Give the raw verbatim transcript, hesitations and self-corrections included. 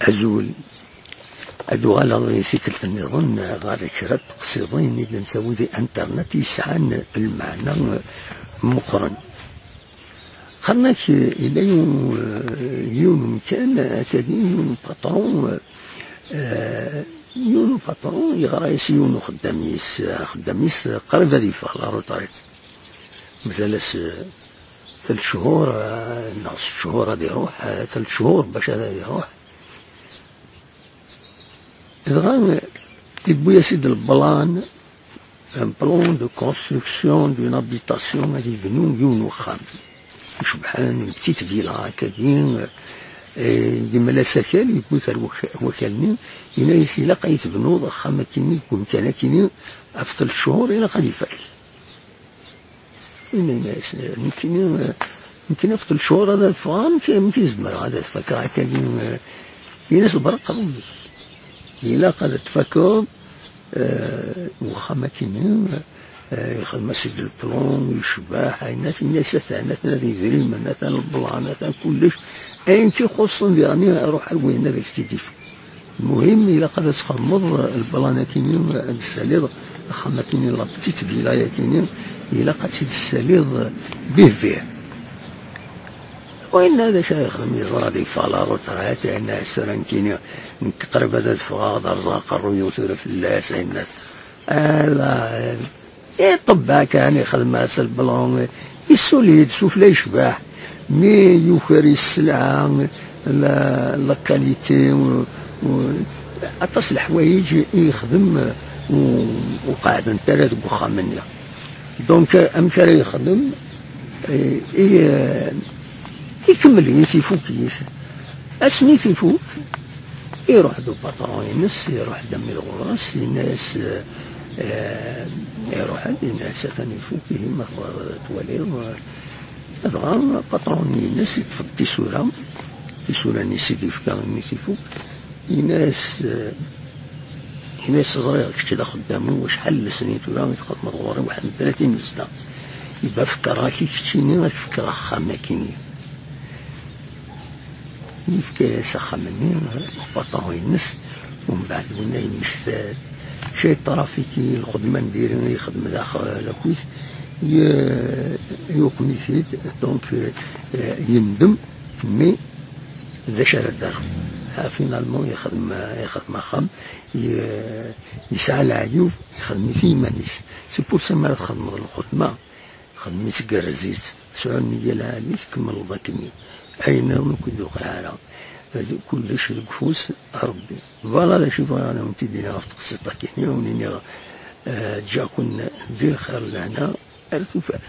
Azul. Ad uɣaleɣ i tikkelt nniḍen ɣer kra n teqsiḍin i d-nettawi di internet yesɛan lmeɛna meqqren. Xernak, yella yiwen, yiwen umkan, akkagi, yiwen upatron, eh, yiwen upatron yeɣra-yas i yiwen uxeddam-is, axeddam-is qrib ad yeffeɣ la retraite. Mazal-as, eh, tlata cchur, eh, neɣ setta cchur ad iruḥ, eh, tlata cchur bac ad iruḥ. Dɣa yewwi-as-id lplan, un plan de construction d'une habitation, ad yebnu yiwen uxxam icebḥen, une petite villa akkagi, eh, yemla-as akal, yewwi-t ar wak-, wakal-nni, yenna-yas ilaq ad yi-tebnuḍ axxam akini deg umkan akini ɣef tlata cchur ilaq ad ifak. Yenna-yas, nekkini, nekkini ɣef tlata cchur ad ffɣeɣ, amek, amek i zemreɣ ad fakeɣ akkagi? Yenna-yas, berrek ṛṛuy-ik. Ilaq ad tfakeḍ, eh, wexxam akini, eh, yexdem-as-id lplan, yecbeḥ, ayen, yenna-yas, atan, atan idrimen, atan lplan, atan kullec. Ayen k-ixuṣṣen diɣen, ruḥ ar wayen ad ak-t-id-ifk. Lmuhim, ilaq ad txedmeḍ lplan akini, ad tessaliḍ axxam akini, la petite villa akini, ilaq ad tt-id-tessaliḍ bih bih. Winna d acu ara yexdem, yeẓra di fala retraite, yenna-as tura nekkini, nekk qrib ad ffɣeɣ, ad rẓeɣ aqerruy-iw tura fell-as, yenna-as, ala, iṭebba kan, ixdem-as lplan, yessuli-d sufella yecbeḥ, mi yuker i sselɛa, la, la qualité, u, u, aṭas leḥwayeǧ i yexdem, u, u qeɛdent ara deg uxxam-nni. Donc, amek ara yexdem? I, i, ikemmel-it, ifuk-it. Asmi t-ifuk, iruḥ-d upatron-ines, iruḥ-d ami d ɣur-s, yenna-yas, eh, iruḥ-d, yenna-yas, atan ifuk, ihi ma tebɣiḍ ad twaliḍ, eh, dɣa apatron-ines iṭṭef-d tisura, tisura-nni i s-id-yefka imi t-ifuk, yenna-yas, eh, yenna-yas, ẓriɣ kečč d axeddam-iw, acḥal n lesnin tura i txeddmeḍ ɣur-i, waḥed n tlata n sna. Iba fekreɣ-ak i keččini, ad k-fkeɣ axxam akini. Yefka-yas axxam-nni, lpatron-ines, umbeɛd winna yemmekta-d. Cay trafiki, lxedma n diri i yexdem daxel akkit, ye-, yuqem-it-id, donc, eh, yendem, mais d acu ara d-aɣ? Ha, finalement, yexdem, yexdem axxam, ye-, yesɛa leɛyub, yexdem-it i yiman-is. C'est pour ça mi ara txedmeḍ lxedma, xdem-itt gerrez-itt, sɛu nniya lɛali, tkemmleḍ akkenni. Ayen nniḍen ur k-id-yuqiɛ ara. Kullec deg ufus n Ṛebbi. Voilà d acu i bɣiɣ ad awen-t-id-iniɣ ɣef teqsiṭ-agi-nni, ad awen-iniɣ, eh, ǧǧiɣ-ken di lxir lehna ar tufat.